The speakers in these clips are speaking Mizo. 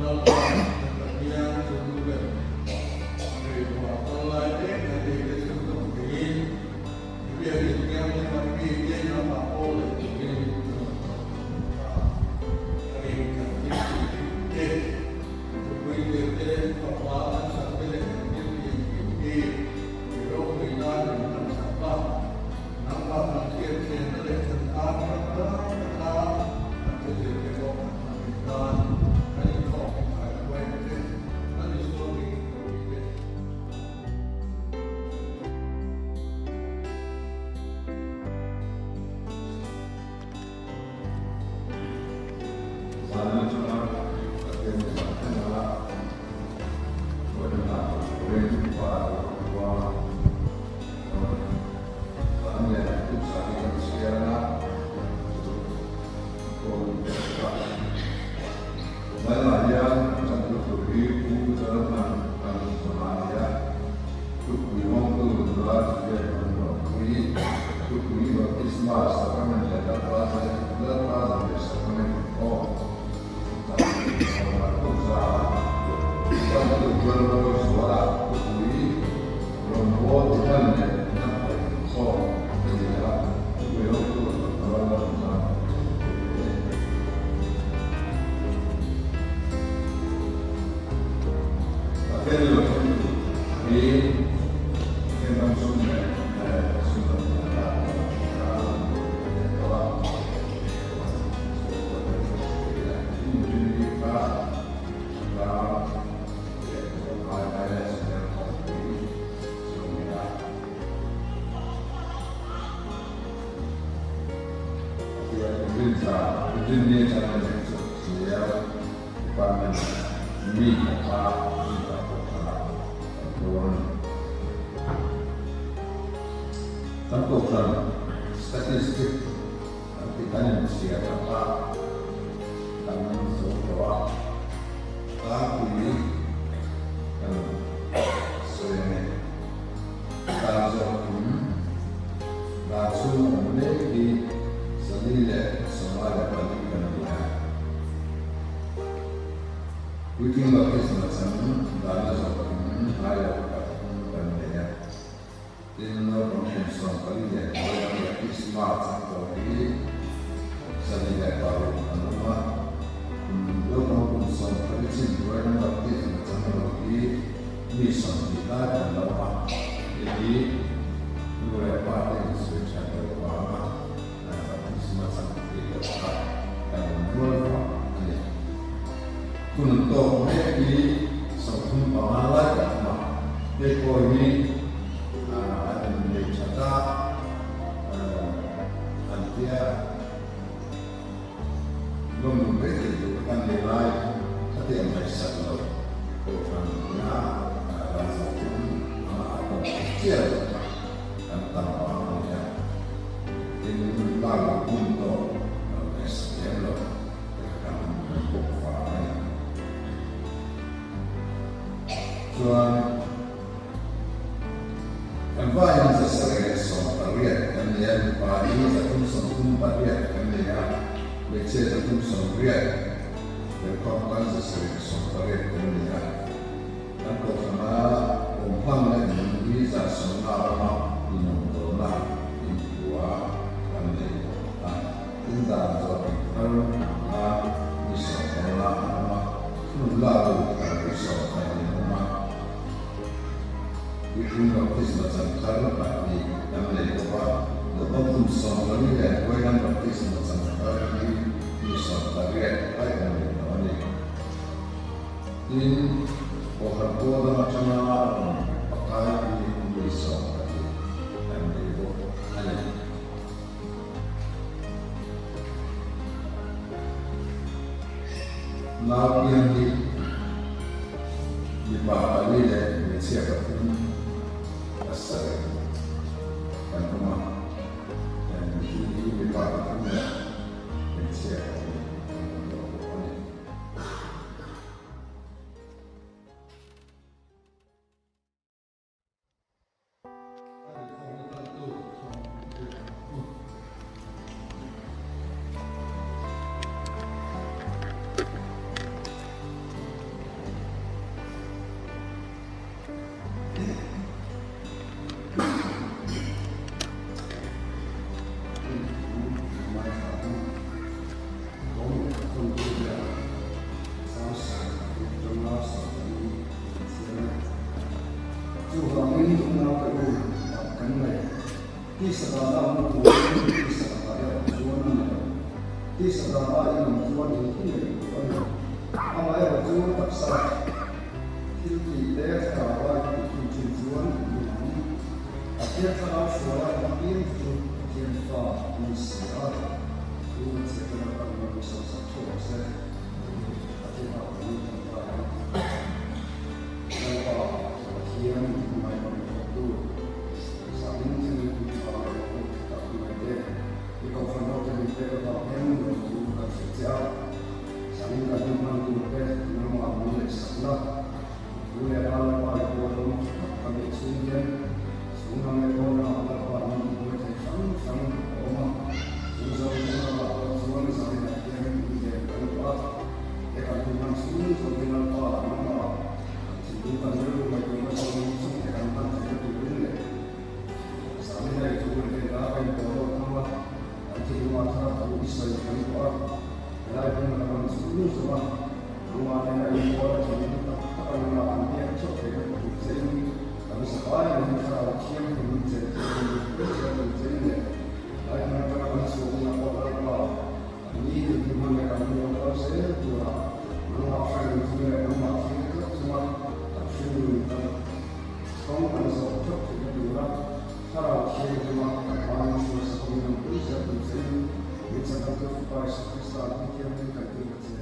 Lalpa kan Pathian chu nu ber Reihmuah kal lai mek kan neite chu hnawm theiin i biakin thianghlim a mite nangmah aw leh turin ka rawn kal ta a. Ka ring kan thil tih dik te, kan thupui tir te, fapa kan sak te leh kan thil tih engkim hi i ropui nan min hmansak a. Nangmah kan hriat thianna leh kan tan ram lai taka kan thuzir te pawh kan hman theih nan kan inkhawm inkhai huai ang che. Kan Isua hmingin ka dil e. Zan atanga Pathian zan thlenga Vawiinah Korean pa lo khua Zan leh tuksa hi kan chhiar a, chu kawn ka Zailah hian chantu tur hi Pu Jonathan kan hma a ni a, Thupui hawngtu nula Juliet an rawn pui. Thupui Baptisma Sacrament leh Lalpa Lalpa Zanriah Sacrament inkhawm zan inkhawmah tukza a chantu Lalrawi Zuala Thupui Rawngbâwl tihlan leh hnam paih inkhawm a ni a, thupui hawngtu Doctor Lalramzan a ni. Pathian lo thlen tur hi Pathian ram sum leh sum lam dan lak tur a awm leh tawh a. Inrinni kha ram leh tlawmngai lai leh Sudan khawpui chu a ni a. Pathian inrinza inrinni atanga inrin chu Clear Department mi kha mi tak pawh kha kan dawn a ni. Kan kohhran statistic kan tih kan inchhiar a kha kan zo tawh a, tlangpui kan sawi a ni. Dan zawh kum dan chhung awm mek hi 424 kan ni a. Puitling baptisma chan dana zawh kum ngai lo pathum kan nei a. Tin, naupang kum 42 lam baptisma chan tawh hi 46 an awm a. Kum naupang kum 14 chin hnuai lam baptisma chan lo hi mi 20 lai kan lo a. Hei hi nu leh pa te insawi that loh vanga baptisma chan theih loh kha kan awm rual vang a ni. Hun tawk mek hi 35 lai kan awm a, hei pawh hi an inneih that a, an tia lawmlum mai theih tur kan nei lai khatiang ngaihsak lo kohhran nia ral zawh tum anga a tawk chiah loh kha kan tam vang a ni a. Tin, lak loh hun tawk lo ngaihsak lem lo te kha kan awm bawk vang a ni. Chuan kan vaiin 718 kan nei a, mipa hi 338 kan nei a, hmeichhia 380, welcome tan 718 kan nei a. Kan kohhrana awm hlang leh nun hi 150 a awm a, inawmdawlna inpua kan nei bawk a. Tin dan zawh thar na mi 15 a awm a, thunun lak lut thar mi 12 an awm a. Mihring baptisma chan thar pahnih kan nei bawk a, naupang kum 14 leh hnuai lam baptisma chan thar hi mi 18 ai awm leh tawh a ni. Tin, Kohhran pawl dang atanga rawn pakai hi mi 12 kan nei bawk a ni. Nau piang hi mipa pali leh hmeichhia pathum pasarih kan awm a, hi mipa pathum leh hmeichhia pahnih an awm tawh bawk a ni. Tisa dana awm turin tisa lakah erawh chuan a ni lo. Tisa dana i awm chuan i thi ngei tur a ni. Amaherawh chu taksa thil tih te thlarau a i tih thung thin chuan i ni ang. Pathian thlarau hruaia awm apiang te chu Pathian fa a ni si a, thu an chhiat te lalpan min sawmsak theuh ang se. Pathian ah kan inthawm ta ang. Lalpa Pathian ngaihmawh thawktu Zanin thil tui tha leh hlawk tha tak mai te i kohhran ho te min pek avang hian lawm chu kan hrilh che a. Zanin kan hun hman tur te nangmah min ngaihsakna thu leh hla Lalpa i kual awm tha tak kan neih chhung hian chhung lam leh pawn lamah Lalpa min tihbuai thei hrang hrang a awm a. Chu zawng zawng lakah pawh chuan zaninah hian min ven kan duh a. He kan hun hman chhung zawng hi Lalpa nangmah kan thinlung kan rilru ngaihtuahna zawng zawng te kan hman theihna turin leh zanin a i thu leh hla ka inpawh lo thang a, kan thinlungah thar thu i sawi kan duh a. Helai hmun a rawn chhung zawng a, nangmah nena inpawl a thinlung tak tak a nangmah kan biak theuh theihna tur chein kan zavai in thlarau thianghlim in chen theih in pui zel tur chein leh helai hmun atanga kan chhuah hunah pawh Lalpa Ni tin hi hman leh kan hun lo kal zel turah nangmah hre chung leh nangmah thlir tlat chunga kan hringnun kan kawng kan zawh theuh theihna tura thlarau thianghlim a kan hmain hruai sakawmin an pui zel tur chein min chhandamtu Fapa Isu Krista hming thianghlim kan dil a che.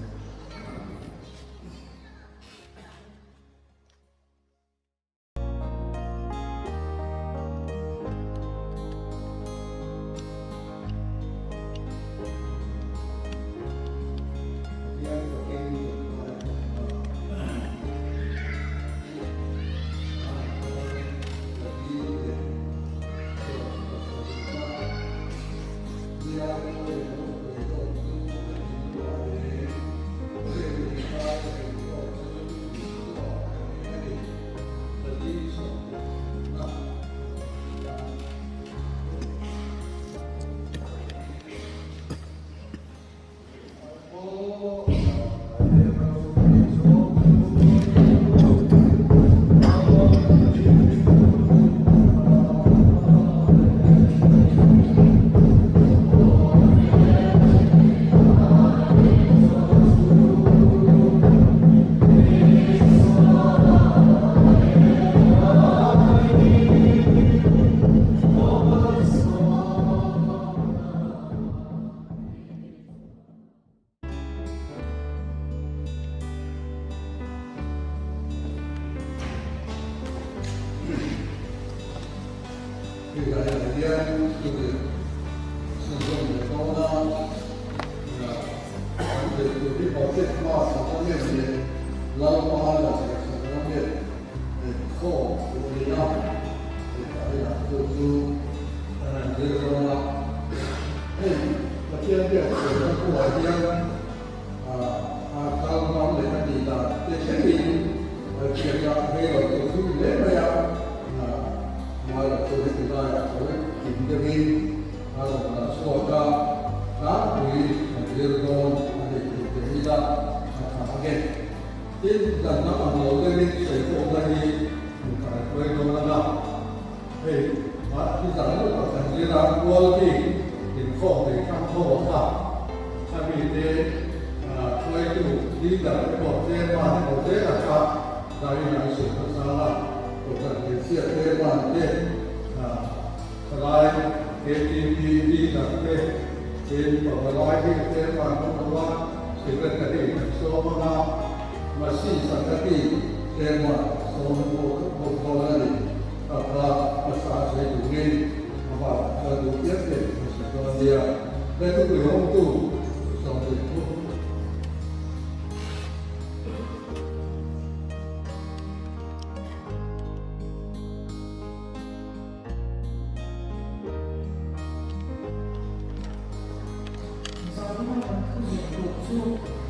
Zalina kan thu zir tur chu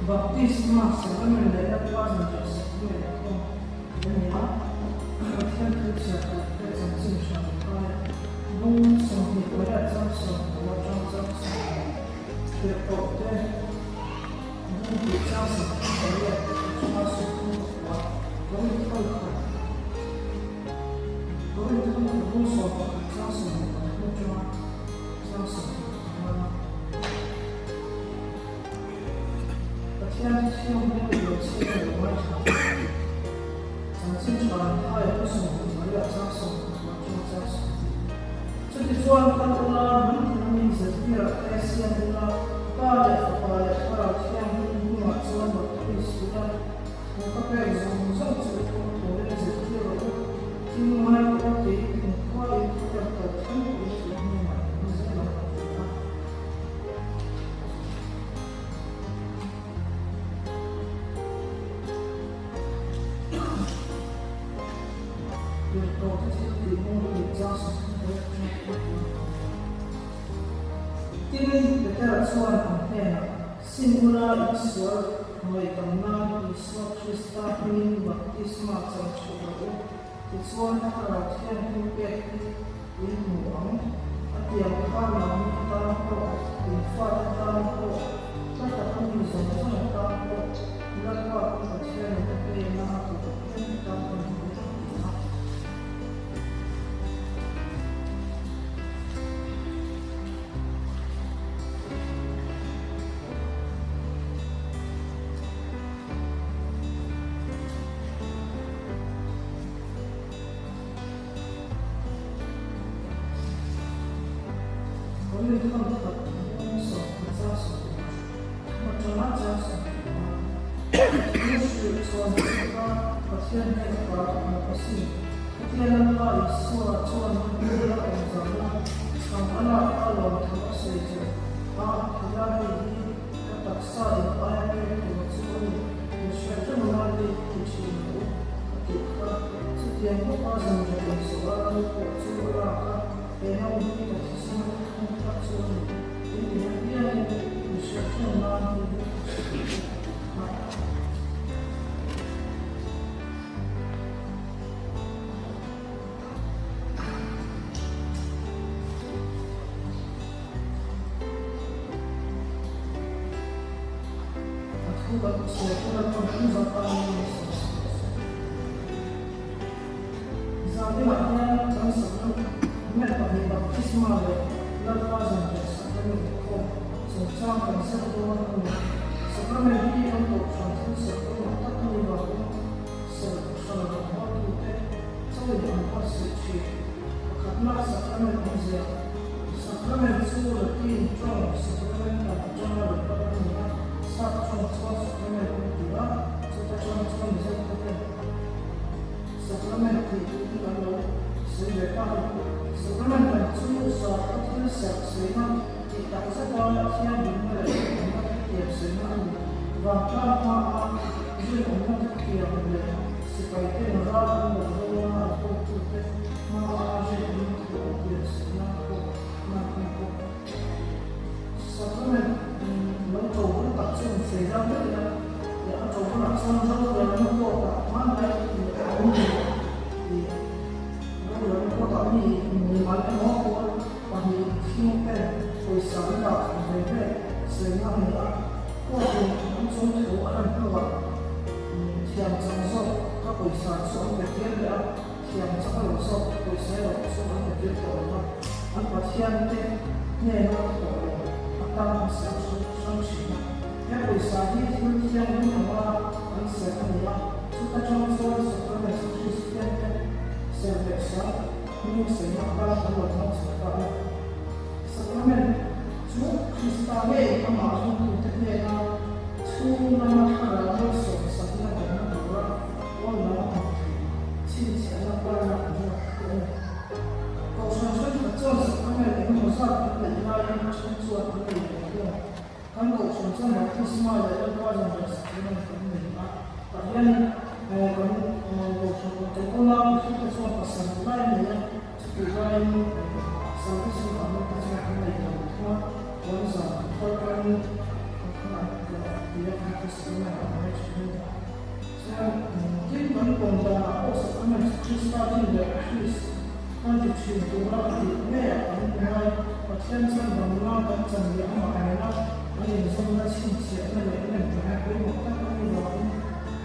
Baptisma Sacrament leh Lalpa Zanriah Sacrament a thawm a ni a. Pathian thu chhiar tur te chanchin hran kai bung 28 chang 10 atang chang 10 tirhkoh te bung hnih chang 38 atanga 34 Korinth khat Korinth bung 11 chang 13 atanga. te siam ula, Pa leh Fapa leh Thlarau Thianghlim hmingah chuan baptis ula, thu ka pek zawng zawng chu i thawk turin zirtir rawh u. Tin, ngai pawh kei kumkhuain khawvel kal thleng pawhin tih hnenah ka hmu zel ang a ti a. Tin, Petera chuan an hnenah, Sim ula insual ngaihtam nan Isua Krista hmingin baptisma chang thuh rawh u, tichuan Thlarau Thianghlim pek hi in hmu ang. A tiang kha nangni tan pawh, in fate tan pawh, hla taka mi zawng zawng tan pawh Lalpa kan Pathianin a hnena a koh apiang tan a ni a ti a. Chutiang bawka zanriah inzawh a no pawh chu a lak a, he no hi ka thisen a thung tak chu a ni. In in apiangin mi hriatthiam nan hi hi ka hre a. A thu kan chhiar te lalpan hring zat tan in min sawi sak rawh se. Zanginah hian kan sacrament pahnih baptisma leh Lalpa zanriah sacrament inkhawm chungchang kan zir dawn a ni. Sacrament hi kan kohhran thil serh pawimawh tak a ni vangin serh hran rawngbawltute chauhin an buatsaih thin. Pakhatna sacrament awmzia Sacrament chu Latin tawng sacramentum atanga rawn kal a ni a, Sap tawng chuan sacrament an ti a, chuta tang chuan Mizo ten Sacrament tih hi kan lo sawi ve ta a ni. Sacrament lam chu sakhaw thil serh sawina tih tak zeta thianghlimna leh rinawmna thutiam sawina a ni. Vantlang hmaa rinawmna thutiam leh sipai ten ral an lo dona an hotute hmaa rinawmna thu an tiam sawina pawh nan a ni bawk. Sacrament lo to bul tak chu in sawi zau deuh ila, a to bulah chuan rorelna court-ah hmanlai awm ni tih rorelna court-ah mi mimal emaw pawl pahnih thing ten pawisa an dah thawm ve ve sawina a ni a, court-in an chung thu a rem hnuah thiam chang zawk ka pawisa chu an pe tir leh a, thiam chang lo zawk pawisa erawh chu an pe tir tawh lo a, an Pathian te hnena thawh leh a tan an serh hrang thin a. He pawisa hi thil thianghlim anga an serh a ni a, chuta tang chuan Sacraments Kristian te serh leh sang hming sawinak atan an lo hmang chho ta a ni. Sacrament chu Krista ngei amah ringtute hnena chhung lama thlarau malsawmsakna dawmna tura pawn lama hmuh theih chhinchhiahna parna an ruat te a ni. Kohhran thenkhat chuan sacrament engemaw zat an neih laiin a then chuan an nei ve thung. Kan kohhran chuan baptisma leh Lalpa zanriah sacrament kan nei a, tah hianin kan kohhran kan unau mihringte chuan pasarih lai a nei a, chutih laiin service inawmna te chuan an nei lo thung a, puan zan kal kalin kan khan an ti a, kan sacrament an nei thin a ni. Chuan tin kan pawm danah pawh sacrament chu Krista din leh Krist kan ti thin tura a tih ngeiah kan ngai. Pathian chuan damna kan chan leh amah nena kan inzawmna chhinchhiahna leh entirna pawimawh tak a ni vangin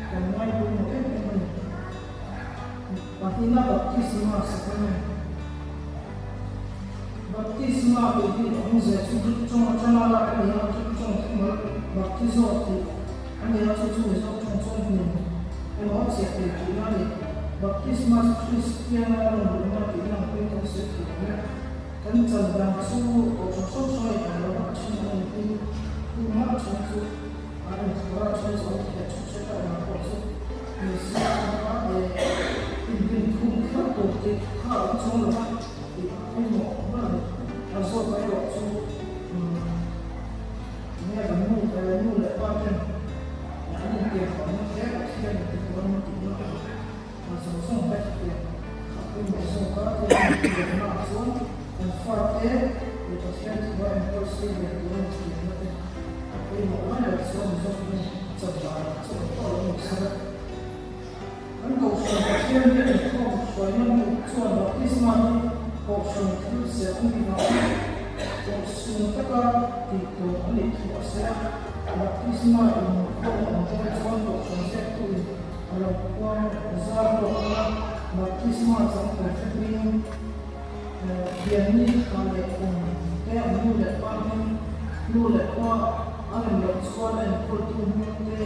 kan ngai pawimawh em em a ni. Pahnihna baptisma sacrament. Baptisma tih hi awmzia chu Greek tawng atanga lak a ni a, Greek tawng thumal baptizo tih A ni a, chu chu Mizo tawng chuan hnim emaw chiah thei tihna a ni. Baptisma chu Kristiana rawn luhna tihna ang pawhin kan sawi thei ang e. Kan chan dan chu kohhran hrang hrang a inang lo a, a then an inpin khum a, a then chu an inthur a, a then chu an theh thut hret a, engah pawh chu ni se a hma e inpin khum kher tur tih kha a awm chuang lo va, tih a pawimawh ber a ni. A zawk erawh chu enge kan nu nu leh pa ten an inpianfahna te Pathian in ti tur an tihna a ni. A zawng zawng te hetiang kha pawimawh zawk a, tin inpianna ah chuan kan fate leh Pathian thua enkawl sei ve tur a inpianna te a pawimawh mai lo chuan Mizo hian a chan dan ah chu an tawh lo ni sela. Kan Kohhran Pathian hian inkhawm hruaina hmuh chuan baptisma hi Kohhran thil serh a ni vangin kohsung taka tih tur a nih thu a sawi a. Baptisma inkhawm a awm dawn chuan Kohhran ziaktuin a lo puang zar lawk ang a, baptisma chang tur hretuin pianni thla leh kum te an nu leh pa hming, nu leh pa a rem loh chuan a enkawltu hming te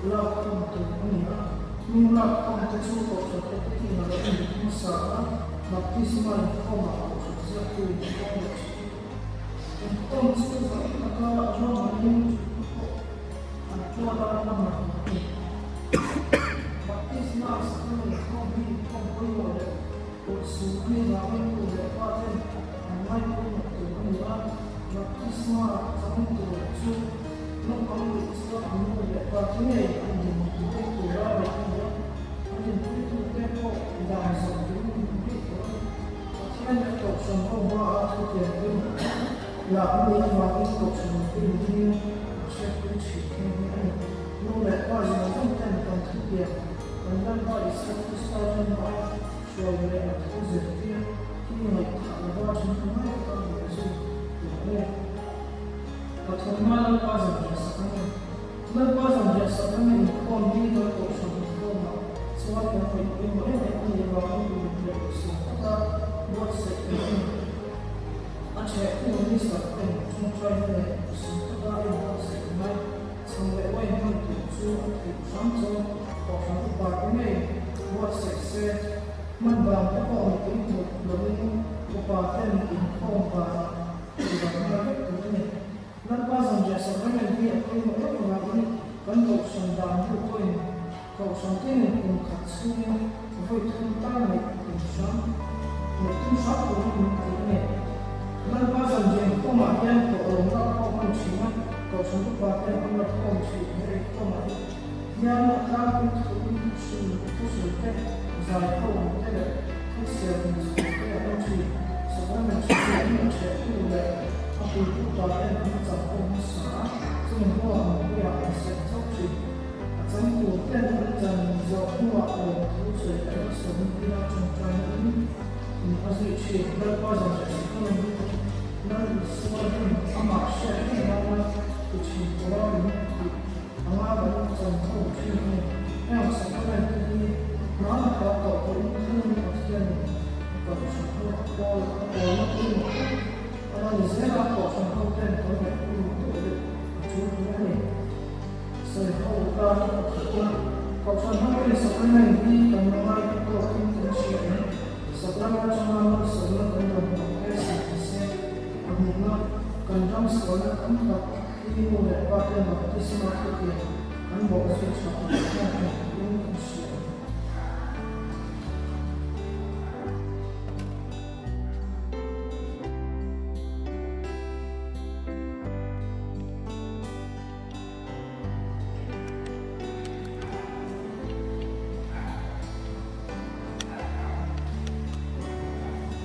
lo lak khawm tur a ni a. Hming lak khawm te chu Kohhran Executive a lo indik hmasa a, baptisma inkhawmah Kohhran ziaktu in a puang leh thin. Inkhawm chu zah taka ruahmanin thutna pawh an tuar a, a man a ni. Baptisma sacrament inkhawm hi inkhawm pawimawh leh kawhsum a nih vangin nu leh pa ten an ngai pawimawh tur a ni a, baptisma chang tur chu naupang nih chuan an nu leh pa te ngei an dinpui tura ngaih a ni a, a dinpuitute pawh dan zawm turin an bik tur a ni. Pathian leh Kohhran ho hmaah thutiam pawimawh tak lak a nih avangin Kohhran mipui dingin an hriatpui thin nghe nghe a ni. Nu leh pa zawng zawng ten kan thutiam kan Lalpa Isua Krista rinna a hruai leh a thu zirtir hi ngaihthah lova thenhmai taka buai zui tur a ni. Pathumna Lalpa zanriah sak a ni. Lalpa zanriah sak a ni inkhawm hi kan Kohhran inkhawmah chuan kan ngaih pawimawh em em a nih avangin uluk leh duhsam taka buatsaih tur a ni. A ṭhehtu minister ten ṭawngṭaina leh duhsam taka a inbuatsaih ngai chhang leh uain hman tur chu a theih hram chuan Kohhran upa te ngei buatsaih se hman dan te pawh mipui hmuh lovin upa ten inkhawm banah tihdan nghal vek tur a ni. Lalpa zanriah sacrament hi a pawimawh em avangin kan Kohhran dan bu pawhin Kohhran tinin kum khat chhungin vawi thum tal neih tum hram neih tum hram turin min ti a ni. Lalpa zanriah inkhawmah hian tawhlawm lak pawh hman thin a, Kohhran upa ten an la khawm thin he inkhawmah hi hian a tlangpui thuin thuhrim te, zaikhawm te leh thuchhiar inchhawm te a awm thin. Sacrament hriat hi a ṭhehtu leh a puitu pa ten an chang ho hmasa a, chumi hnuah mipui-ah an serh chauh thin. A chang tur ten an chan zawh hnuah lawmthu sawi leh hmasawm ila ṭawngṭaina in in a zui thin. Lalpa zanriah sacrament hi Lal Isua rin amah hriat reng nana ti thin tura min tih anga kan chan ho thin a ni. Heng sacrament te hi hmaan a tlak tawh pawhin thlengin Pathianin a kohhran ho a pawl a pawlna pawimawh tak a la ni zel a, kohhran ho ten kan ngaih pawimawh deuh deuh a tul hle a ni. Sawi ho tan pakhatna kohhran ho in sacrament hi kan la ngai tawkin kan hria em? Sacrament atanga malsawmna kan dawn hnawh te sawi ta se, pahnihna kan ram sualna tam tak hi nu leh pa ten baptisma thutiam kan bawh zui tha ang hian hmu turin kan hria a ni.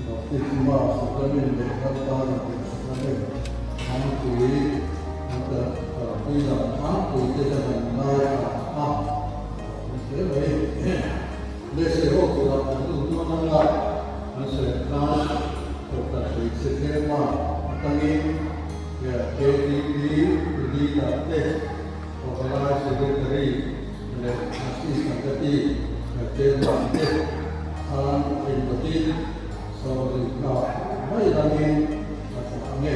Baptisma sacrament leh Lalpa Zanriah sacrament tlangpui an kalpui dan tlangpui te hian an ngaithla a, an hle mai. Lehsei ho turah kan lut dawn anga an sawi khan Kohhran Hmeichhe Chairman atangin KTP leader te Organise Secretary leh Assistant te ti Chairman te khan engvawtin sawrli nghak mai langin a thlah ange.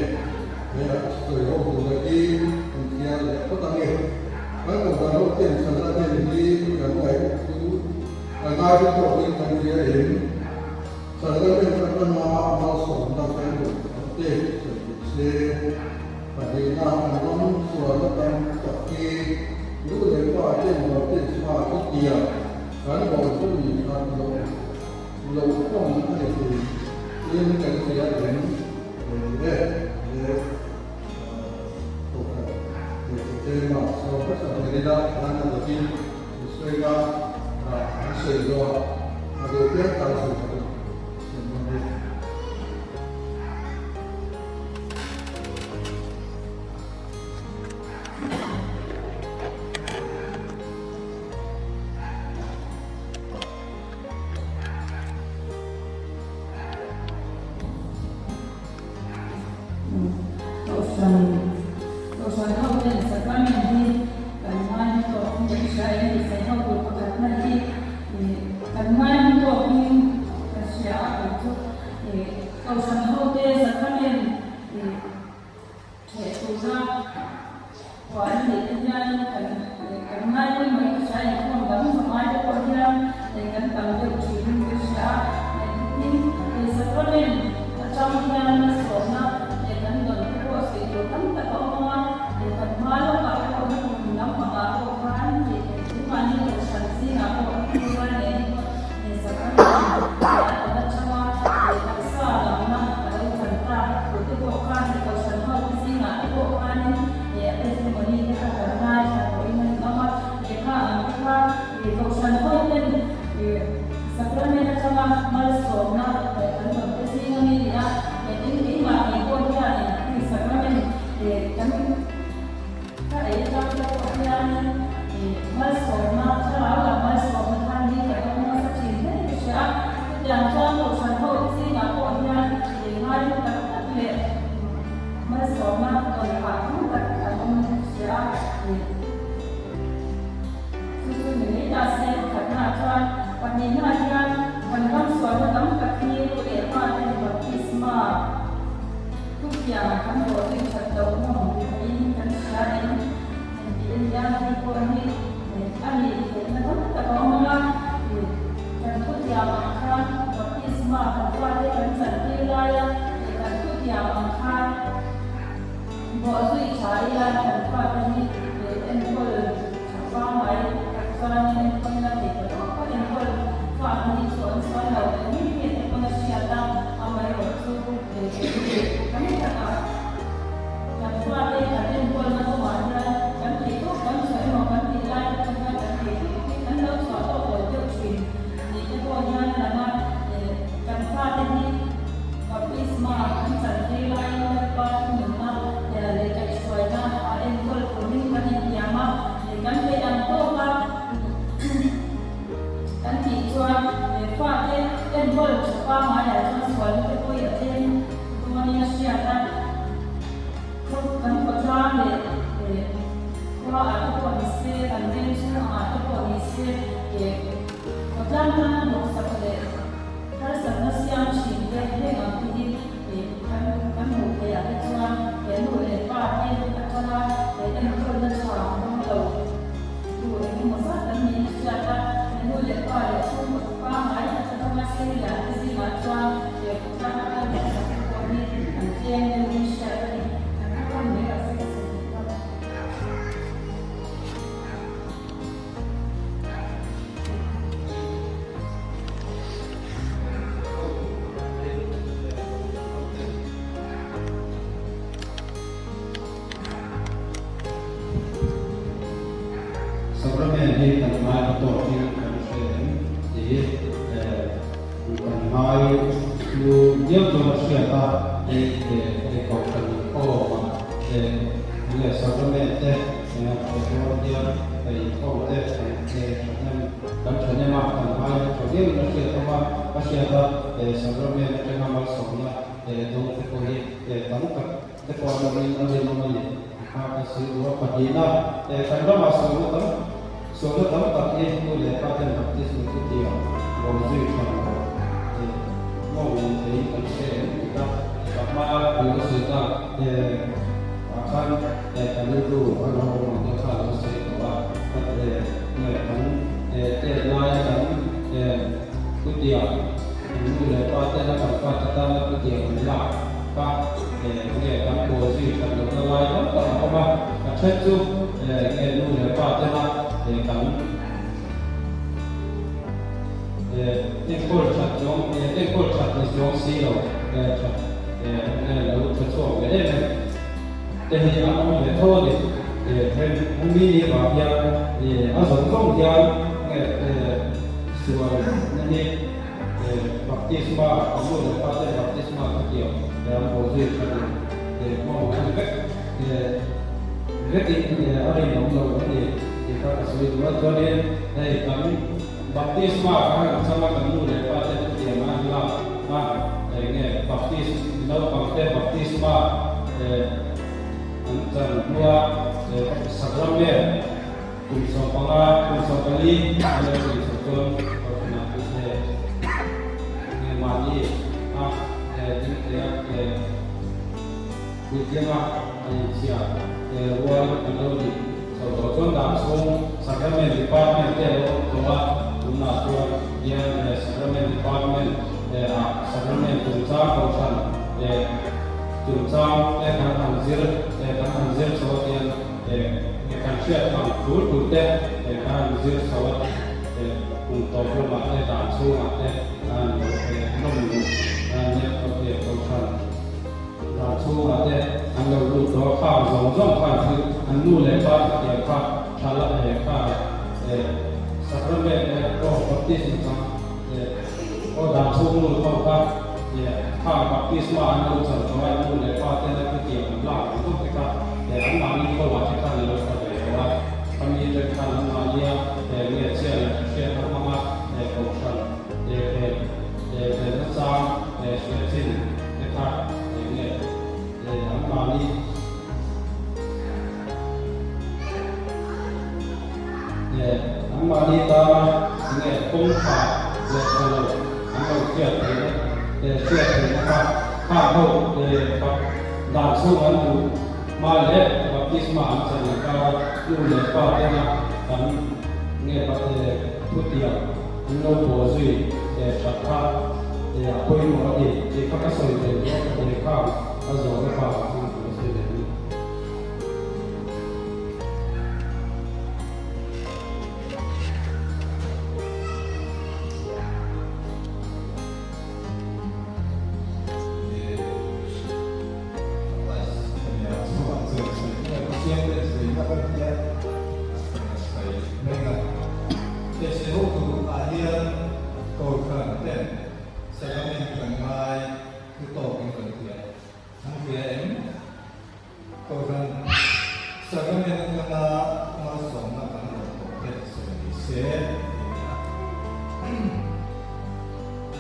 He a sawi ho tur hi kan thiar leh phawt ange. Kan kohhran ho ten sacrament hi kan ngaih chu kan ngaihlu tawkin kan hria em? Sacrament atanga malsawmna kan duh ang te hi sawi ni se. Pahnihna, kan ram sualna tam tak hi nu leh pa ten baptisma chutia kan bawhzui khat loh loh kawng a ni thei in kan hria em? E le Kohhran Lehkhathema sawm hmasa ber ila khan a dawtin an sawi a, an sawi zawh a duh piang tan sawi kha chu sawi dawn e. Kohhran Kohhran ho ten sacrament hi kan ngai hma tawk in kan hria em tih sawi ho tur pakhatna hi kan ngai hma tawk in ka hria a kei chu Kohhran ho te sacrament theh tura huan a nih te hian kan kan ngai pawimawh in ka hria inkhawm dang zangai te pawh hian kan tam deuh thin in ka hria a tin sacrament atang hian malsawmna kan dawn te pawh sawi tur tam tak a awm a kan hma lawkah pawh nakum lampangah pawh khan keimahni kohhran zingah pawh hnuai nen sacrament a dawn atanga taksa damna a lo chan ta thu te pawh khan kohhran ho te zingah te pawh khanin a testimony te kha kan ngaithla tawhin a ni awm a, lehkha ang te kha kohhran ho ten sacrament atanga malsawmna kan dawn te zing a mi ni a, tin keimah ngei pawh hianin hei sacrament kan ka ei atang te pawh hianin malsawmna thlarau lam malsawmna thar hi ka dawng nasa thin hle ka hria a, chutiang chuan kohhran ho te zingah pawh hian ngai tak tak leh Malsawmna dawn phah tam tak an awm hria a ni. Chu chu ni mai ta se, pakhatnaah chuan pahnihnaah hian kan ram sualna tam tak hi nu leh pa ten baptisma thutiang kan bawhzui that loh ngawm niin kan hria em tih a ni a, hei pawh hi a nih theihna tam tak a awm ang a, kan thutiang ang khan baptisma kan fate kan chantir laia Kan thutiam ang khan bawhzui tha ila kan fate hi enkawl tha pangngai tak chuanin enkawlna tih ta tawk a, enkawl fate hi chu an sual lo leh mi mi te pawn a hriat a, amaherawhchu tam takah kan fate kan enkawlna kawngah hian kan theih tawk kan chhuah emaw kan tih lai te pawh hian kan theih tawk hi kan lo chhuah tawk lo deuh thin ni te pawh hian a lang a, kan fate hi Baptisma kan chantir laiin Lalpa thununna leh kaihhruaina a enkawl turin kan intiam a, kan theih ang tawka kan tih chuan fate enkawl tha pangaiah chuan sualna te pawh hi a tlem dawnin a hriat a, kan khawtlang leh khua ah te pawh ni se, kan veng chhung angah te pawh ni se, khawtlang tana hnawksak leh Harsatna siam thin te heng ang te hi kan kan hmuh theih ah te chuan he nu leh pa te atanga he enkawlna tha dawng lo tu eng emaw zat kan niin a hriat a, he nu leh pa leh chhungkaw pangngai tak atanga seilian te zingah chuan he khawtlang a kal hmasak te pawh hi an tlem deuhin hriat a ni. Kan khaw mai ah se ka sawi theih tak. Sacrament hi kan ngai a tawkin kan hre em tih kan ngai chu diau chuan a hriat a, hei kohhran inkhawm ah leh sacrament te Engah hian inkhawm te kan thahnem a, kan ngai a tha viauin a hriat awm a, a hriat a, sacrament atanga malsawmna dawng te pawh hi tam tak te pawh an awmin a rinawm a ni. Kha ka sawi duh a, pahnihna kan ramah sualna tam sualna tam tak hi nu leh pa ten baptisma chu tia bawhzui tha lo ngawng ni theiin kan hre em tih kha ka hma kan lo sawi tak ah khan Kan rilru a lo awm ang te kha a lo sawi tawh a, kan tet laia kan chutiang kan nu leh pa te. pa te tana thutiam an lak kha nge kan pawl zui that lohna lai tam tak a awm a, a then chu nge nu leh pa tena kan enkawl that zawng enkawl that ni chuang si lo that nge lo tha chhuak ve em em te hi an awm ve tho a ni. Hemi ni avang hian a zawng zawng hian nge sual na hi Baptisma, kan nu leh pa ten baptisma ka tiam he an haw zui tha lo he hmawng a ni vek vekin a rinawm lo a ni tih kha ka sawi duh a. Chuanin hei kan baptisma kha kan chang a, kan nu leh pa ten ka tiam a an lak a, eng nge baptis naupang te baptisma an chan hnua sacrament Kum 15, kum 14 an lo tlin chho chuan Kohhranah an che nge mahni a ding thei a, puitlinga an inchhia rual an lo nih chho tawh chuan dan chhung Sacrament Department te a lo awm tawh a, tunah chuan hian Sacrament Department ah Sacrament chungchang Kohhran chungchang te kan han zir kan han zir chho a tian Nge kan hriat ang tul tul te ka han zir chho a, kum tawp lamah te dan chhungah te ka han lo nawm luh nek kohhran dan chhungah te an lo lut tawh a, khang zawng zawng khan thil an nu leh pa thutiang kha tha la kha sacrament aw baptism chang aw dan chhung lut ho kha khang baptisma an lo chan tawh a, an nu leh pa ten a thutiang an lak ang zawng te kha Anmahni khaw-ah te khan a lo tha ve tawh a, khami atang khan anmahnia nge chhia leh hriatna hmanga kohhran felna chang hria chin te kha nge anmahni anmahni tana nge kawng tha leh tha lo an lo hriat theihna hriat theihna kha khang ho dan chhung an duh. Hma leh baptisma an chan inkara nu leh pa tena kan nge thutiang an lo pawl zui that kha a pawimawh a ni tih kha ka sawi ve duh a, ka hne kha a zawhna pa ah khan ka lo sawi ve a ni.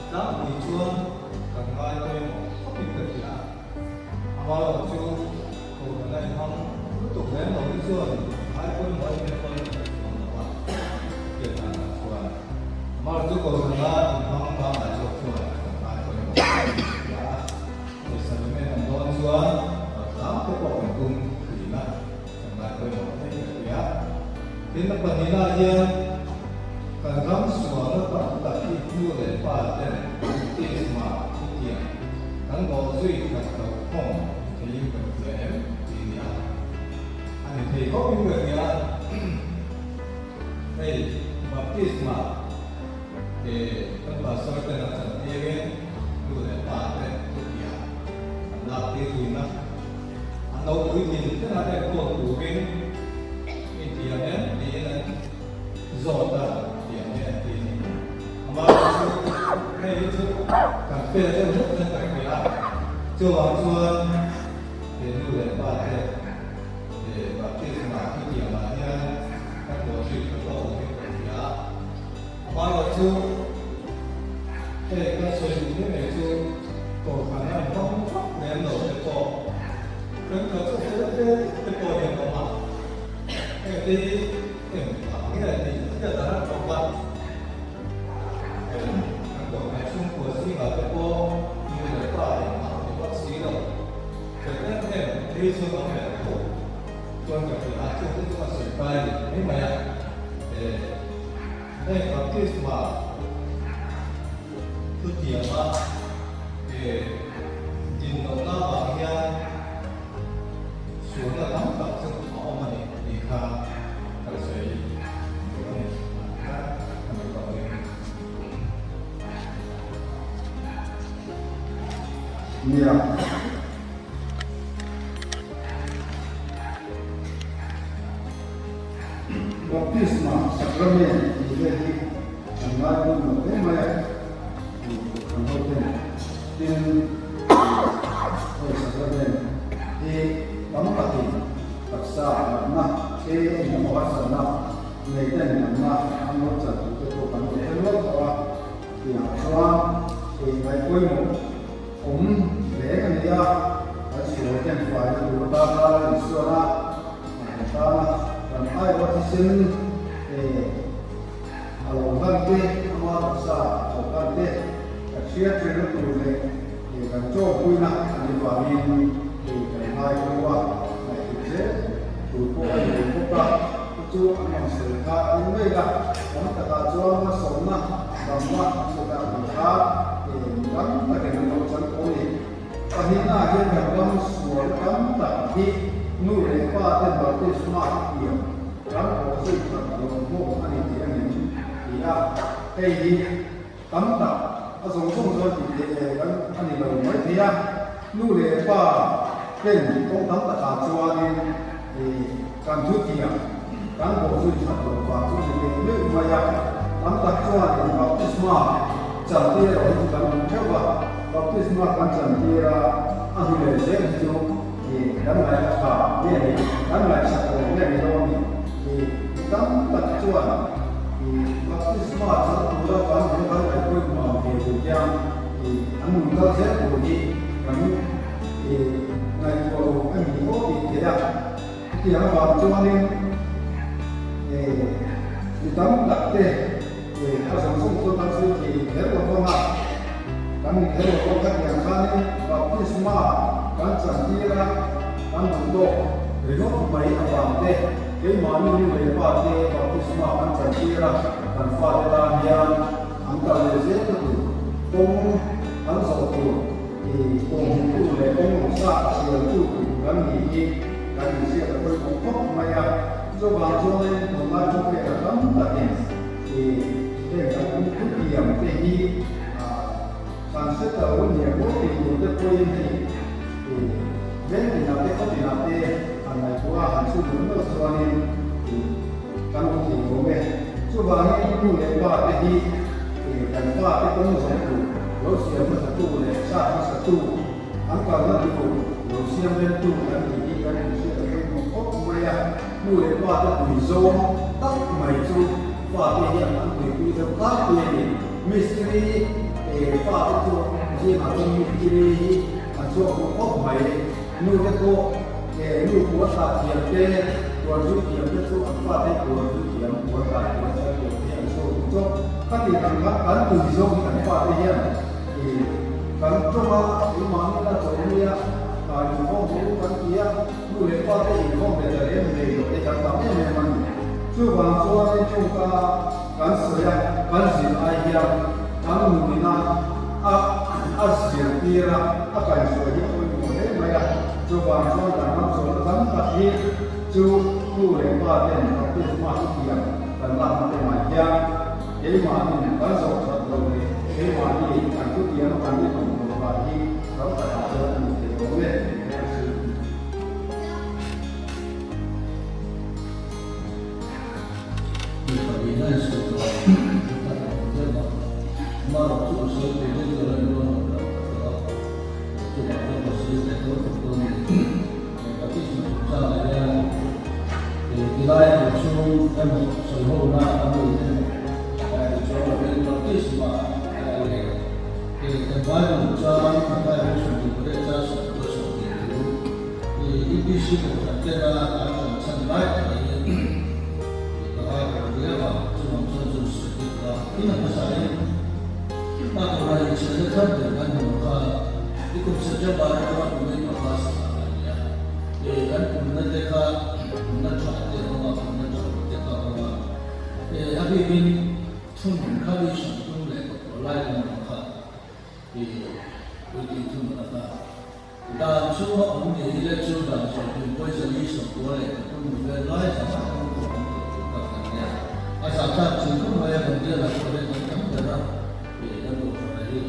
Tlangpui chuan kan ngai pawimawh khawpin ka hria. Amaherawh chu kohhran a inhmang lutuk lem lo hi chuan ngai pawimawh em em pawn ka hre lo a, hriat danah chuan. Amaherawh chu kohhran a inhmang pangngai zawk chuan kan ngai pawimawh khawpin ka hria a. Pawisa lem an dawn chuan tlangte pawh kan tum thin a, kan ngai pawimawh em ka hria. Tin, a pahnihnaah hian kan ram sualna tam tak hi nu leh pa ten baptisma thutiang kan bawh zui khat lo khawm theiin kan hria em tih a ni a. A ni thei khawpin ka hria. Hei baptisma ke kan pastor ten a chan tirin nu leh pa te thutiang an lak tir thin a. An lo puitlin thleng a enkawl turin intiam em tiin an zawt a, tiam hi an ti a ni. Amaherawhchu hei hi chu kan fel deuh hlek chuan kan hria a, chuvang chuan he nu leh pa te he baptisma thutiamah hian kan bawhzui kha tawk lovin kan hria a. Amaherawhchu hei kan sawi duh mai mai chu Kohhran a inhawng vak lem lo te pawh thenkhat chu fel fel te pawh hi an awm a, heng te hi eng vang nge an nih hriat a har khawp a, heng kan kohhran chhungkua zingah te pawh nu leh pa engmah ni vak si lo fel em em te hi chuan awm leh tho chuan ka hria a, chung te chu a sawi kai ni mai mai a, heng baptisma. Chutianga he Din lohna avang hian sualna tam tak chu a awm a ni tih kha kan sawi duh a ni. Tah khan ka duh tawh ring. Nia. Baptisma Sacrament tih vel hi kan ngai pawimawh hle mai a, Kohhran ho ten tin hei Sacrament hi tam takin taksa natna te engemaw harsatna nei ten natna an lo chan tur te pawh kan lo hre nual tawh a, tiang chuan hei ngai pawimawh awm reng a ni a, kan sual ten faina tur atana insuan a, kan tana kan aiawh thisen a lo hlan te, ama taksa a lo hlan te, kan hriat reng tur leh kan chawpuina a nih vangin kan ngai pawh a, ngaihtuah zel tur pawh a ni ve bawk a, chu chu an rawn sawi kha a ni mai a, tam takah chuan hmasawmna damna chutah ang kha tam takin an lo chan tawh a ni. Pahnihnaah hian kan ram sual tam tak hi nu leh pa ten baptisma hi tiam ram awh zui that lo hmuh a ni tih a ni ti a, hei hi tam tak a zawng zawng chuan tih theih eh kan a ni lo mai thei a, nu leh pa ten kawng tam takah chuanin kan thu tiam kan bawh zui that lo vang chu a ni teh meuh mai a, tam tak chuanin baptisma chan tir erawh hi chu kan hmu theuh va, baptisma kan chan tir a, a hnu leh zel hi chu kan ngaih a tha nge ni, kan ngaihsak lo nge ni dawn ni, mi tam tak chuan baptisma chan tura kan hmu kan ngaihpawimawh ang ve tur hian an nun kal zel tur hi kan ngaihtuah lo a ni aw tih theih a. Chutiang avang chuanin mi tam tak te a zawng zawng chuan kan sawi thei kher lo vang a, kan ni kher lo vang khatiang khanin baptisma kan chantir a, kan duh tawk ringawt mai avang te keimahni nu leh pa te baptisma kan chantir a, kan fate tan hian an kal leh zel na tur kawng an zawh tur Kawng hmutu leh kawng rusa sialtu tur kan ni hi kan inhriat a pawimawh khawp mai a. Chuvang chuanin tunlai khawvela tam takin heng kan thutiam te hi kan hre ta lo nia maw tih tur te pawhin hei veng tinah te khaw tinah te han ngaihtuah a han chhun meuh meuh chuanin kan awm thei awm e. Chuvangin nu leh pa te hi kan pa te kawng zawng tur lo siam hmasatu leh chak hmasatu, an kalna tur lo siam remtu kan tih hi kan inhriat a pawimawh khawp mai a. Nu leh pa te tui zawng tak mai chu fate hian an tuipui deuh tlangpui a ni. Mistiri fate chu zingah chuan mistiri hi an chhuak duh khawp mai. Nu te pawh nu puan tah thiam te, puan zui thiam te chu an fate puan zui thiam, puan tah thiam, thar thiam te an chhuak duh chawk. Khati ang kha kan tui zawk hi kan fate hian kan tawng a, keimahni la chaw nia, inkhawm duh u kan ti a, nu leh pa te inkhawm ve ta lem nei lo te kan tam em em a ni. Chuvang chuanin tawngka kan sawi a, kan zir ai hian kan nunina a a zirtir a, a kaihhruai hi a pawimawh hle mai a. Chuvang chuan kan ram chawlhna tam tak hi chu nu leh pa ten baptisma hi tiang kan lakna kawngah hian keimahnin kan zawh that lo leh keimahni kan thutiang a kan inawm lo vah hi ram takah chuan a ni thei awm e tih a hrilh. Mi pahnih a insawi tawh a, ka ta awm deuh a, amaherawh chu a sawi tur deuh deuh a inrual lo tak tak tawh a, chuvang chuan ka sawi leh dawn tawh dawn a ni. Baptisma chungchangah hian tilai tur chhung emaw sawi hona a ni emaw ti chuang lovin baptisma leh kan Bible chang Mathaia bu 28 chang 20 thu UPC kohhran tena an rawn chhan lai tak hi ka ngai ber viau a, chuvang chuan chu sawi bik lo a. Tin a hmasain a kohhran inchhiatna thar ber kan hmu kha i kum September atanga kumin August ah a ni a, kan pumna te kha pumna tha te a awm a, pumna tha lo te kha a awm a, a bikin thunun kha mi hran tum leh kawtawh lai lam ang kha. Puitling thunun a ta. Dan chhunga awm ni hi le chu dan sawmhnih pawisa li sawmkua leh pathum mi vel lai zam a awm tawh ang tih tur tak kan nia. A zahthlak thin khawp mai a, kan bialah pawh hian kan tam ber a, kan kohhran hi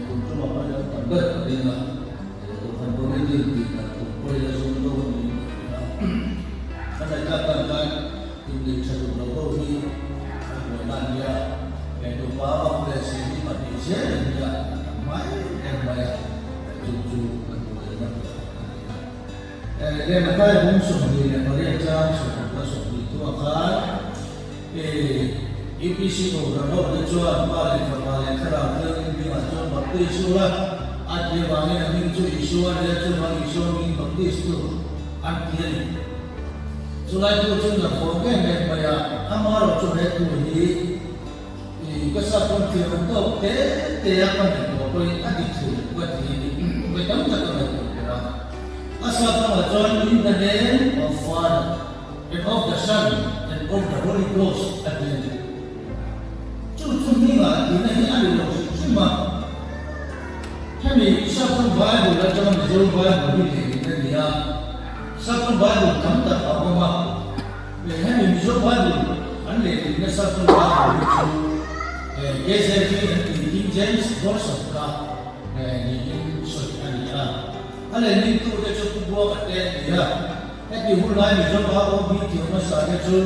kum chungah pawh hian kan tam ber ka ring a, kohhran committee tih dan tum pawhin a zum dawn niin ka hria a. Kan ngaihthlak dan khan inneih tha duh lo ho hi an buaina an nia, nupa vak leh si hi pahnih zel an nia, a tam mai em mai a. Chu chu kan buaina pakhat a ni a. Lehmatai bung 28 chang 21 thuah khan UPC Kohhran ho te chuan Pa leh Fapa leh Thlarau Thianghlim hmingah chuan baptis ula, a ti avangin a hming chu Isua a nia, chuvang Isua hmingin baptis tu an ti a ni. Chulai tu chu nakhawm em em mai a, amaherawhchu he thu hi I ka sa pawn thiam an tawk te te a ka ngaihtuah pawhin a dik thei lo ka ti a ni. Vawi tam tak ka ngaihtuah ber a. A sa pangah chuan In the name of Father and of the Son and of the Holy Ghost a ti a ni. Chu chu hmingah tihna hi a ni lo hrim hrim a. Hemi Saptawng Bible atanga Mizo Bible hi lehling a ni a. Saptawng Bible tam tak a awm a. Hemi Mizo Bible an lehling nasa chu Bible hi chu KZV an tih King James Version kha niin sawi a ni a. A lehlingtu te chu Pu Buanga te an ni a. Heti hun lai Mizo AOB thiam hmasa te chu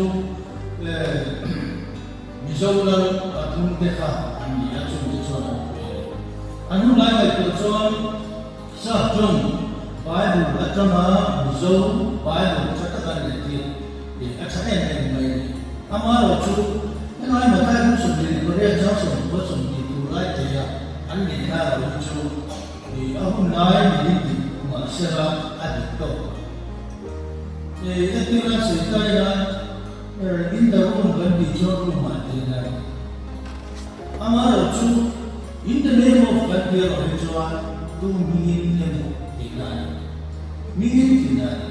Mizo lal pathum te kha an ni a, chungte chuan an pui a ni. An hun lai ngaihtuah chuan Sap ṭawng Bible aṭanga Mizo Bible ṭha taka an leh hi a ṭha em em mai a ni. Amaherawhchu, helai Mathai hmun 28 chang 28 tur lai theia an leh na lo hi chu a hun lai niin dik mahsela a dik tawk. Entirna sawi ta ila, in the room kan tih chuan room ah tih a ni. Amaherawhchu, In the name of kan tih erawh hi chuan tu hmingin emaw tihna a ni. Hmingin tihna a ni.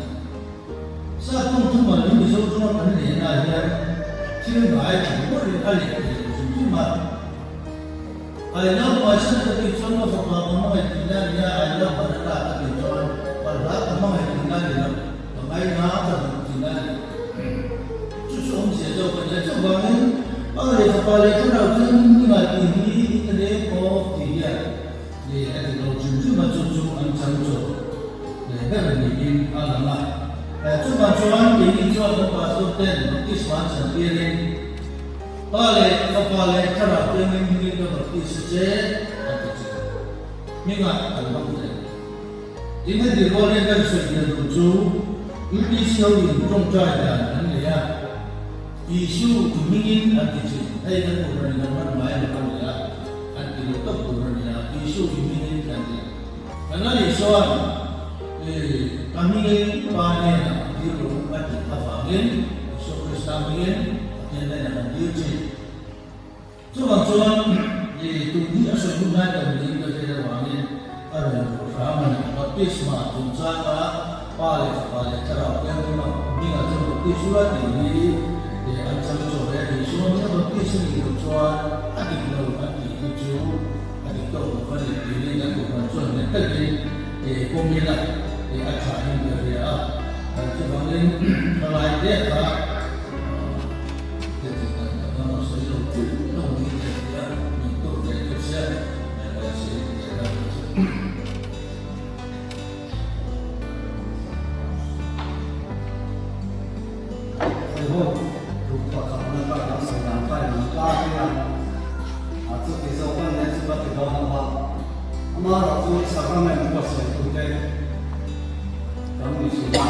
Sap tawng thumal hi Mizo tawnga kan lehna hian thil ngai tha ngawtin a leh thei lo hrim hrim a. I love my son ka tih chuan ka fapa ka hmangaih tihna a ni a, I love banana ka tih chuan balhla ka hmangaih tihna a ni lo, ka ngaina ka duh tihna a ni. Chu chu awmzia deuh ka nia. Chuvangin Pa leh Fapa leh Thlarau Thianghlim hmingah tih hi in the name of tih hian leh a ti lo hrim hrim a, chu chu an chang chawp leh ber niin a lang a. Chuvang chuan keini chuan kan pastor ten baptisma an chhan tirin Pa leh Fapa leh Thlarau Thianghlim hmingin ka baptis a che an ti thin. Hmingah kan hmang ve. Tin, heti rual hian kan sawi tel duh chu UPC ho in tawngtai dan an nei a, Isu i hmingin an ti thin, hei kan kohhran in an hman ngai lo a ni a, an ti lo tawp tur a ni a, Isu i hmingin an ti. Kan la nih chuan ka hmingin Pa hnenah a dil lo a tih avangin Isu Krista hmingin Pathian hnenah kan dil thin. Chuvang chuan i tum hi a sawi hun lai lo niin ka hriat avangin a rawn duh hram a ni. Baptisma chungchanga Pa leh Fapa leh Thlarau Thianghlim a hmingah chuan baptis ula tih hi an chang chaw e. Isua hminga baptis a nih loh chuan a dik lo an tih hi chu a dik tawk lo va ni tiin kan kohhran chuan nghet takin pawm ila a thahin ka hria a. Chuvangin thalaite kha Hei ruk pakhat na ka kan sawi dan kai ang ta hian a chuti zawk an nen chu ka ti dawn lo va, amaherawh chu sacrament buatsaih tute kan ni thin a.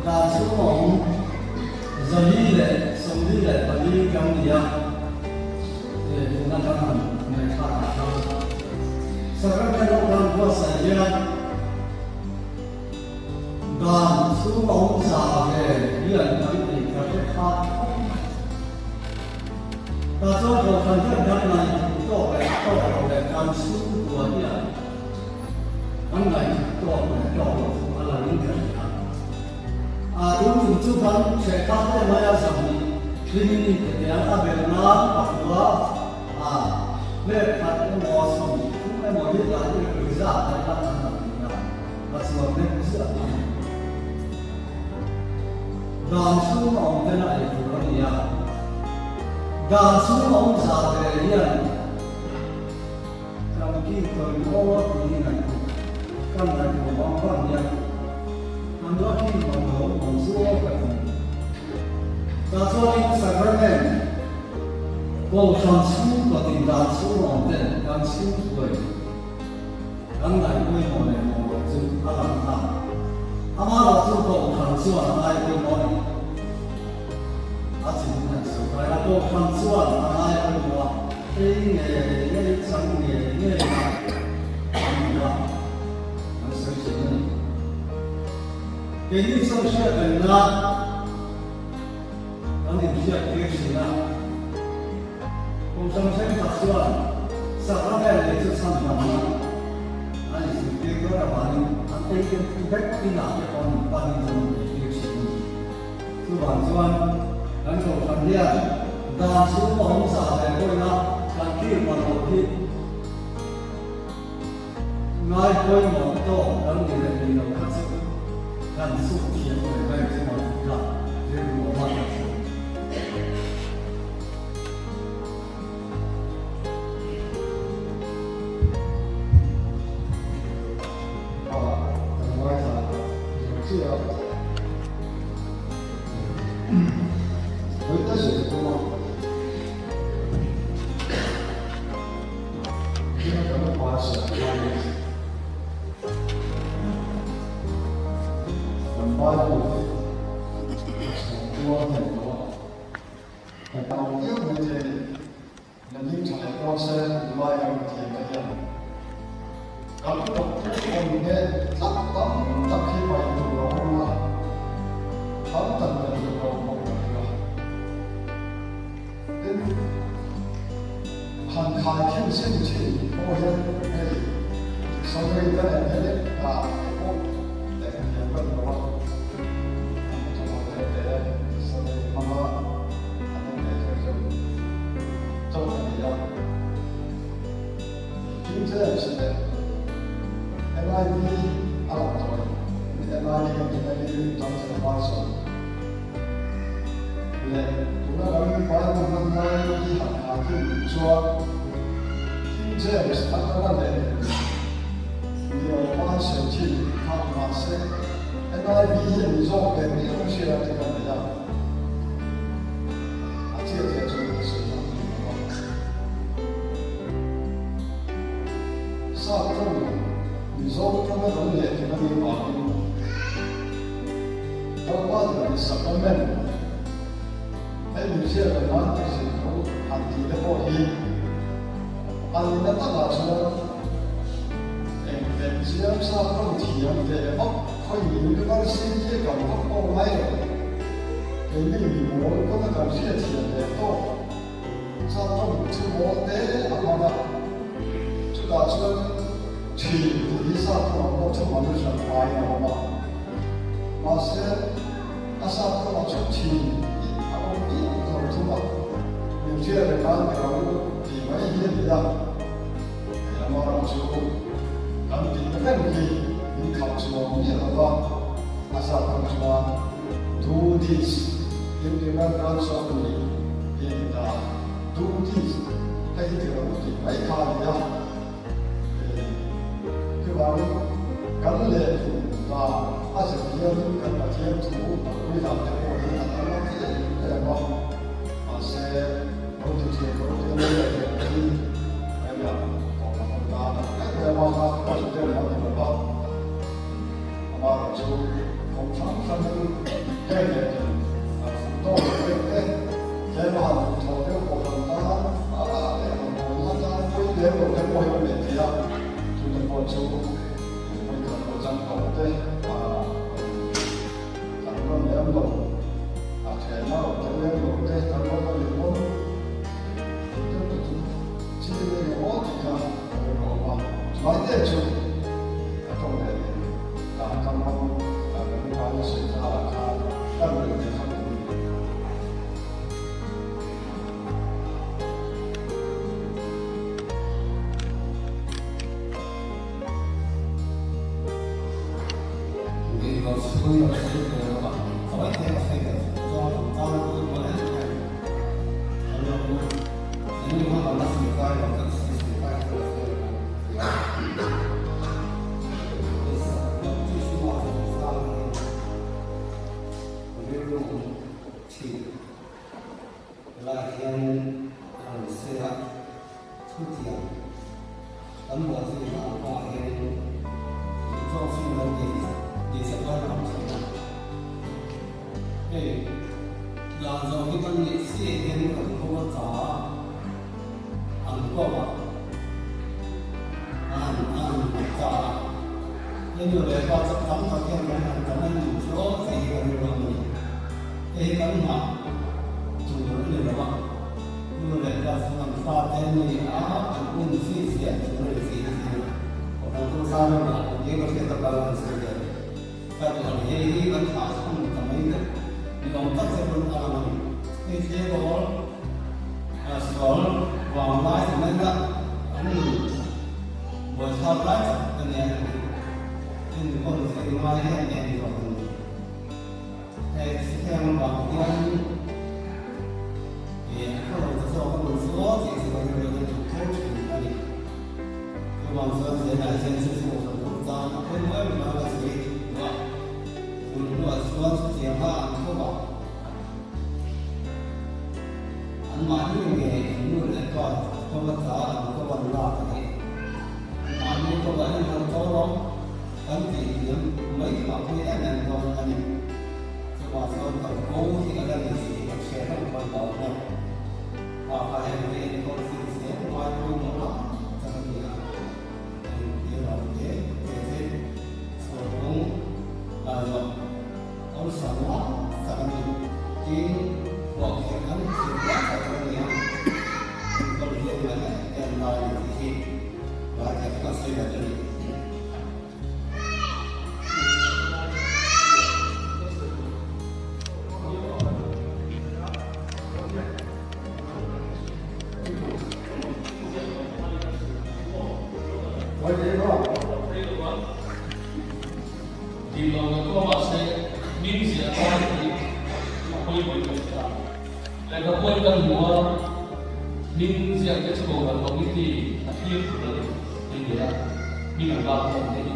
Dan chhung awm 474 kan ni a, tuna kan han ngaihthlak ah khan Sacrament ho kan buatsaih hian dan chhung awm za ve hian kan tih ka hre khat khawp mai. Tah chuan kohhran hian kan ngaihtuah tawk leh tawk lo leh kan chhungkua hian An ngaih tawk leh tawk lo chu a lang in ka hria. A tun chung chu kan hreh kha te mai a zam ni thlingin in te tiang a bel nan pakua a Let khat emaw 30 emaw hi dah hi rizat ai khan an han ti a, a chuan deuh chiah a ni. Dan chhung a awm ten a ei tur a ni a, dan chhung a awm zah ve hian kan ki tawih maw tiin ngaihtuah kan ngaihtuah vang vang hian an la ki mang lo awm zuau ka ti. Tah chuanin Sacrament Kohhran chhungkaw tih dan chhung awm ten kan chhung thuai kan ngaih pawimawh leh mawh chu a lang ta. Amaherawh chu Kohhran chuan a ngai pawimawh a ni. A chin han sawi kai a, Kohhran chuan a ngai pawimawh a, ei nge nge chang nge nge a an ti a, an sawi thin a ni. Keini chuan hriat rengna kan inhriat tir thin a, Kohhran thenkhat chuan Sacrament leh chu chhan damna an inzirtir dawn avangin an ei te vek inah te pawh an inpanin an ineitir thin a ni. Chuvang chuan kan Kohhran hian dan chhung a awm zah ve pawhin a kan kir palh loh hi Ngai pawimawh tawk kan ni leh ni lo kha chu kan chhuk thiam ve mai chu maw tih kha rilru a hman a chhuk. Ah, kan ngaithla zo chiah a. Vawi ta zir tum a. Han khai khin chin thin pawh hian hei sawi ka nei ve lek ta te pawh leh thiam ka ni lo a, an hmu te te sawi hmanga an en leh thei chu chauh a ni a. King James leh NIV a lang tawi NIV New International Version Leh tuna kan Bible hman lai hi han thah thil duh chuan King James atanga leh ni awm a sawi thin kha mahse NIV hian mi zawk ve miau hria te kan nei a, a chiah chiah chu ka sawi ngam thin lo a. Sap tawng Mizo tawnga kan leh thin a nih vangin Kalpa leh Sacrament hei min hriat loh nan ka zir tho han tih te pawh hi a nihna takah chuan eng eng chiam sa rawn thiam ve vak khawi university a kan vak pawh ngai lo. Keini mi mawl pawn a kan hriat thiam ve tawk sa rawn thu mawl te a hmang a, chutah chuan thin tih hi sa tawng pawh thu mal hran aiin a awm a. Mahse, a sap kawngah chuan thin tih a awm miah lo thung a, min hriat reng nan ka lo ti mai hi a ni a, hei ama ram chu kan tihna reng hi min khap chuang miah lo va, a sap kawng chuan do this in remembrance of me tih a ni ta, do this hei hi ti lo tih mai kha a ni a. Chuvangin kan lehkhabu dan a zir hianin kan Pathian thu kalpui dan te pawh hi a danglam em em a, mahse lo ti thin ka rawt hian leh leh hi hmeiah tawng a hawn dan a em em a, ka hre deuh a ni lo va, amaherawh chu kawng hrang hrangin heng leh thil fuh tawk leh deuh te tlem a han duhthawh deuh pawh han tan a leh han hawn a tan pawi lem lo te pawh hi awm leh thei a, chute pawh chu vawikhat lo chang tawh te a kan rawn lem lo, a then a rawn tel lem lo te kan rawn a nih pawn deuh te chu chi eng emaw tih kha a rawn awm a, chulai te chu a tawng leh dan kan hmang kan upain a sawi thlakah khan kan rel ve kha kan ni. An ni kha kan la sawi kai lo, kan sawi kai kha la sawi lo ti a. Baptisma chungchang hi rilru thin lai hian a rawn sawi a, thutiang kan buaizui dan pawh hian tawngchhung kan tih tihsak a ram thin a. Hei dan zawh hi kan nih chiah hian kan khaw a ta an kawp a, a han a han hmuh ta a. Hei nu leh pa chak tam tak hian kan han kan an duh thlawt tih hi kan rilru a ni. Hei hi kan nghah tur a ni lo a, nu leh pa chu an fate an ni a, an un chi ziah tur a ni tih hi Kohhran Chungchang ramah eng ka hriat avang kan sawi ve a ni. Ka duh a ni. Hei hi kan thlah chhun ta mai deuh ni awm tak che pawn a lang a ni. Hei tleirawl sual vang lai ta mai la an nun buaithlak lai tak a nia hei hi. Enkawl theih ngai hian en zawk a ni. Hei hetiang avang hian ih a hre lo ta zawk a nun chu aw tih chu kan rilru hian duh tho thin a ni. Chuvang chuan zelah hian chu chu kan kawp tan a pawimawh em em a ka sawi duh a, tun hnuah chuan chutiang a an kawp a, anmahni nge an nu leh pa kawp ata an kawp an lak a ni. Anmahni kawp ah hian han to rawh kan tih hniam mai phah pui em em dawn a ni. Chuvang chuan kan ko hi a la ni tih hi kan hriat reng pawhin a awm e. Pa kha heng hi enkawl zir zel ngai pawimawh lah tak a ni a, a intir lo te te te chhuahpung kal loh awlsam lah tak a ni. Tin, khuahkhirh an thil lah tak a ni a, enkawl hi a ngai em em lai a ni tih hi lai tak ka sawi ve a ni. Dil lo na kawngah se hming ziah lai hi a pawimawh in ka hria. Lehkha pawhin kan hmu a, hming ziah te chu Kohhran Committee a thlir tur a ni tih nia hming an lak dawn te hi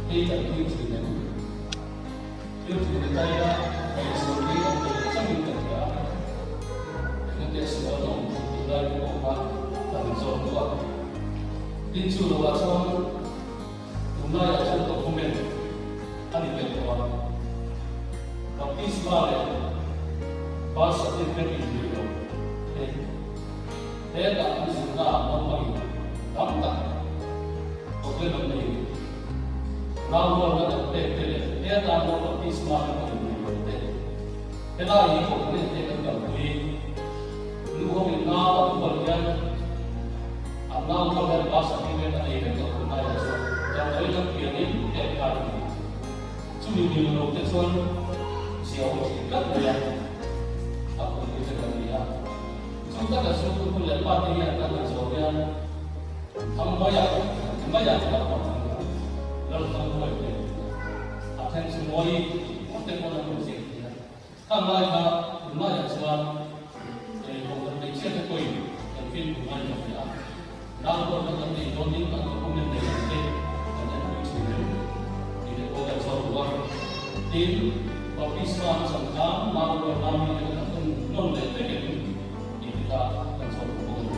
hei kan thlir thin em? Thil thu ni ta ila, ngaihsual hi awm ve leh chauhin ka hria a, engate sual a awm thin tih lai te pawh kha ka han zawt duh a. Tin chu lovah chuan tunlaiah chuan document a ni tel tawh a, baptisma leh birth certificate inhrilh lo te, hetah an zirna ah naupangin tam tak problem an nei. Naurualna kan pek te leh he atan pawh baptisma kan pawh inhrilh lo te, helai hi kohhran te kan kalpui. Nu ho in nau an hual hian an nau hual hian birth certificate a nei vek lo tunlai ah chuan damdawi lam pianin pek nghal a ni. Chumi mil lo te chuan zia awm thin tlat mai a, a pawlpui te kan ni a. Chu taka chu nu leh pa te hian kan han zawh hian Thangmawia an ti mai a, naupang an ni a, Lalthangmawia te an ti a, a then chu Mawi tih ngawt te pawn an lo ziak thei a. Khang lai kha tunlaiah chuan kohhran hmeichhia te pawhin kan fimkhur ngai lo hle a, naupang kan neih dawnin an document nei ang te kan enpui thin reng tih leh pawh kan zawt duh a. Tin, baptisma an chan khan naupang nami te kan en nawn leh vek em tih te kha kan zawt duh bawk a ni.